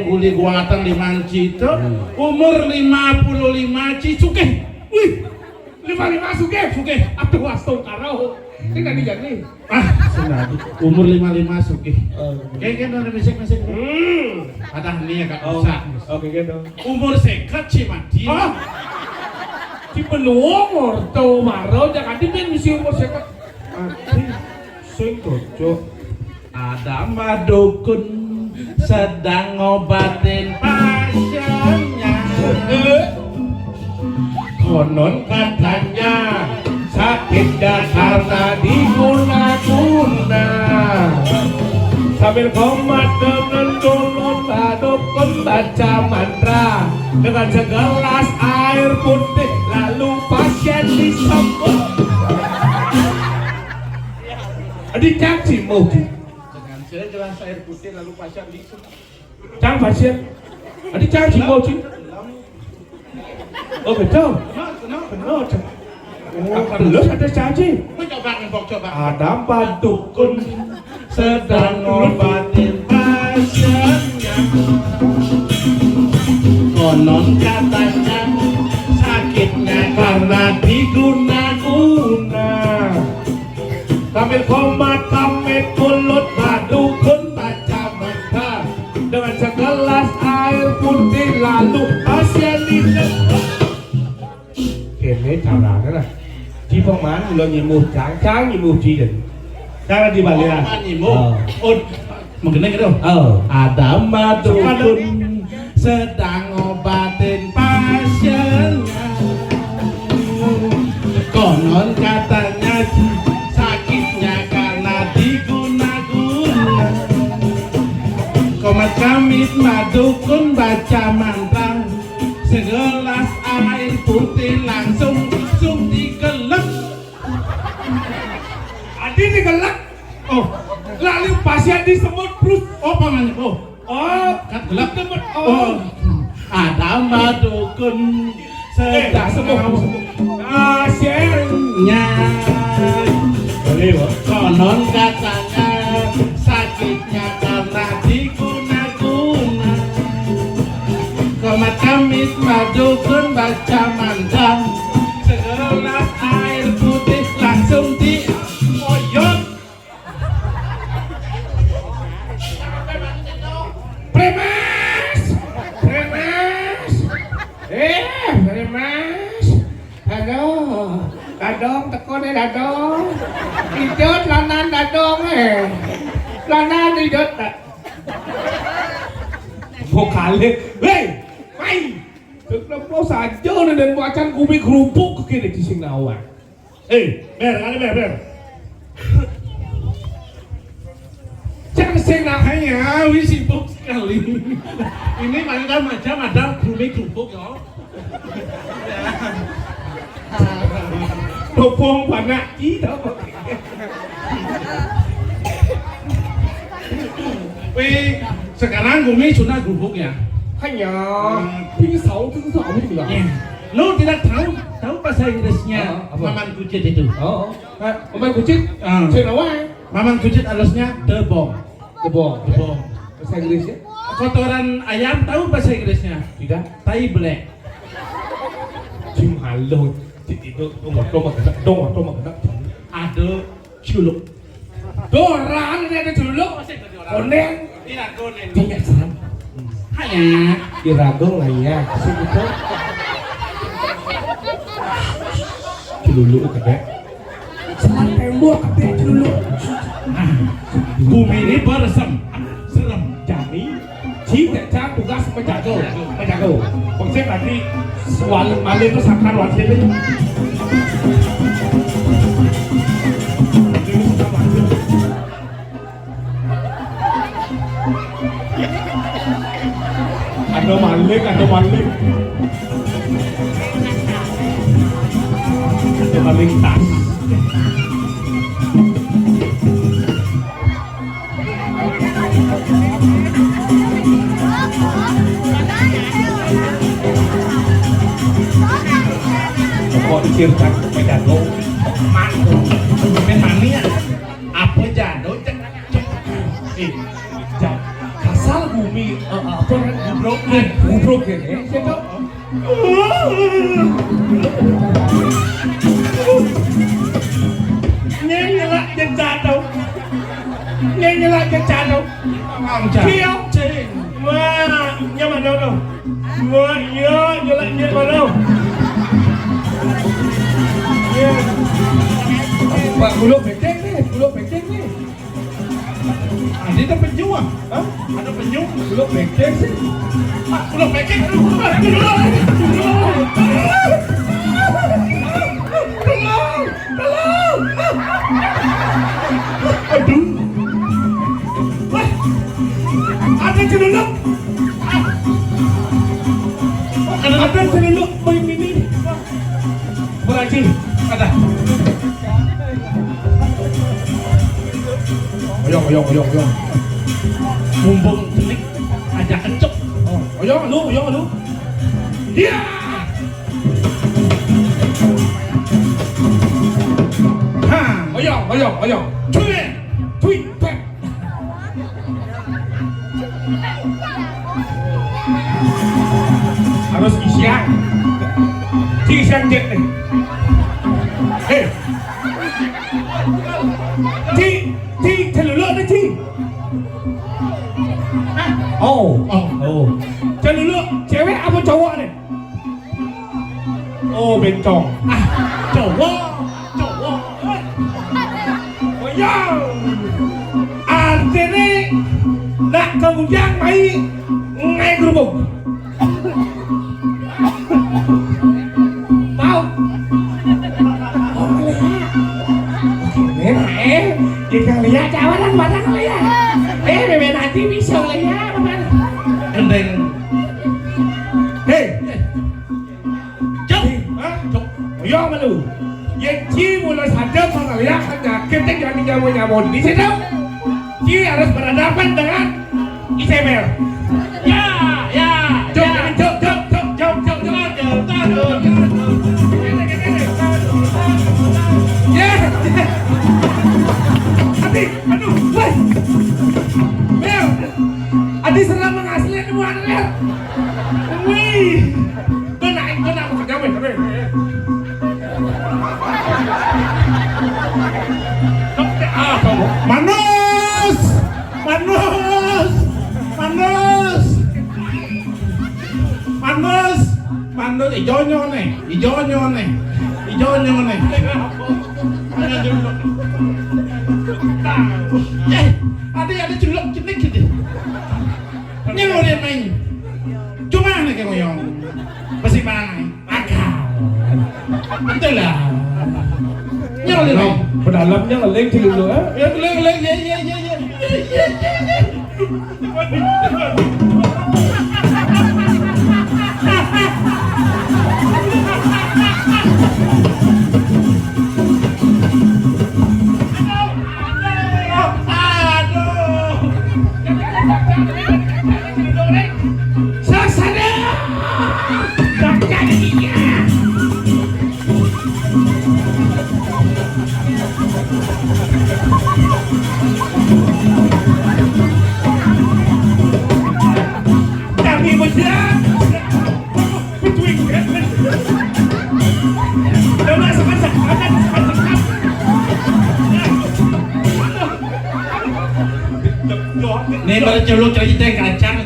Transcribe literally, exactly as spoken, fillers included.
Uli guatan lima cita, umur lima puluh lima ci sugih. Wih, lima lima sugih. Sugih. Aduh, astungkara. Ini kan dijani. Ah, senadi. Umur lima lima sugih. Oh. Kayak gitu, ada mesek-mesek. Hmm. Ada nih ya, Kak. Oh, Bisa. Oke, gitu. Umur seket ci mati. Ah. Di benua Morto Maro, jangan di ben misi umur seket. Mati. Sing cocok. Ada madukun sedang ngobatin pasiennya. Konon katanya sakitnya karena diguna-guna. Sambil komat dengan dulun madukun baca mantra dengan segelas air putih lalu pasien disembuh. Dicaci mau. Dengan segelas air putih lalu pasien disembuh. Cang pasien. Adi cang cimbo ci. Oh, betul. Benar, benar. Benar, Cang. Oh, belum ada caci. Coba, coba. Ada Pak Dukun sedang ngobatin pasiennya. Konon katanya sakitnya karena diguna-guna. Sambil komat pamit mulut Pak Dukun baca mantra. Dengan segelas air putih lalu pasien disembuh. Kene carane lah. Ci peman lo nyimuh cang, cang nyimuh ci den. Cara dibalik. Peman nyimuh. Oh. Oh, mengkene gitu. Oh. Ada madukun sedang ngobatin pasiennya. Konon katanya sakitnya karena diguna-guna. Komat kamit madukun baca mantra. Segelas air putih langsung, langsung digelek. Adi digelek. Oh, lalu pasien disemut terus. Oh, pamannya. Oh. Oh, kat gelek. Disemut. Oh. Oh. Ada madukun. Eh, sedang sembuh. Pasiennya. Boleh, Pak. Konon katanya sakitnya karena diguna-guna. Komat kamit madukun baca mantra. Segelas air putih langsung dioyot. Premas! Premas! Eh, Premas! Aduh, Dadong teko nih, Dadong. Idot lanan Dadong, eh. Lanan idot. Vokale. Hei, mai. Kenapa saja nih dan macan gumi kerupuk kene di sing nawang. Eh, ber, kali ber, ber. Jangan sing nahanya, wis sibuk sekali. Ini paling kan macam ada gumi kerupuk ya. Topong panak kita. Wih, sekarang gumi sudah gubuk ya. Hanya pisau itu apa juga. Lo tidak tahu, tahu bahasa Inggrisnya? Ah, apa? Maman kucit itu. Oh, oh. Eh, Maman kucit? Ah. Cina wae. Maman kucit alusnya debong. Debong. Debong. Bahasa Inggrisnya? Kotoran ayam tahu bahasa Inggrisnya? Tidak. Tai belek. Cing malu. Cik itu dong, dong, dong, dong, dong. Ada culuk. Doran ini ada culuk. Koneng. Tidak koneng. Tidak serem. Hanya. Irago lah ya. Sing itu. Culuk gede. Selat tembok gede culuk. Nah, bumi ini bersem, serem. Jani, ci cang tugas menjaga, menjaga. Maksudnya tadi wali, wali itu sakar wali itu. Ada malik, ada malik. Ada malik tas. Kok dikirkan pedagang? Mak, main mania. Apa jado cek cek. Eh, ja-, kasar Bumi, eh, apa kan? Gubruk. Gubruk ya, ya. Siapa? Nyelak jejak tau. Nyelak jejak tau. Kio. Wah, nyaman tau tau. Wah, iya, nyelak nyelak mana? Pak, bulu becek nih, bulu becek nih. Ada penyu ah? Hah? Ada penyu? Belum pancake sih. Ah, belum pancake. Aduh, aduh, aduh, aduh, aduh. Tolong, tolong. Aduh. Wah, ada celuluk. Ada celuluk main ini. Berhaji, ada. Oyong, oyong, oyong, oyong. Mumpung cenik, aja kencok. Oh, oyong, lu, oyong, lu. Dia. Ha, oyong, oyong, oyong. Cuy, cuy, pek. Harus isian. Ci isian cek nih. Hei. Ci, ci celuluk nih, ci. Oh. Oh. Oh. Celuluk cewek apa cowok nih? Oh, bencong. Ah, cowok, cowok. Oh, iya. Artine nak ke Ujang mai ngai kerupuk. Mau. Oh, ngeliat. Oke, nah, eh, jika lihat cawaran barang lihat. Eh, bebe nanti bisa lihat, Bang. Gendeng. Hei. Cuk. Hah? Cuk. Yo malu. Yen ci mula sadem mangaliak penyakit yang jadi nyawa-nyawa di situ. Ci harus berhadapan dengan Isabel. Ya, ya, cuk, ya. Cuk, cuk, cuk, cuk, cuk, cuk. Ya. Adi, aduh, woi. Bel. Adi serem mengasli temuan, Bel. Wih. Kena, kena, kena, weh, weh, weh. Ah, kamu. Manus! Manus! Manus! Manus! Manus, ijo nyone, ijo nyone, ijo nyone. Eh, ada, ada celok cenik gitu. Nyelok dia main. Cuma nih kayak ngoyong. Pasti main. Akal. Betul lah. Nyolong. Pedalamnya ngeling dulu, eh. Ya, ngeling, ngeling, ya, ya, ya, ya. Ya, ya, ya, ya. Aduh. Sasana. Bacanya. Kami bersiap. Between. Coba sebentar. Akan sebentar. Nih, baru celuk cerita kacang.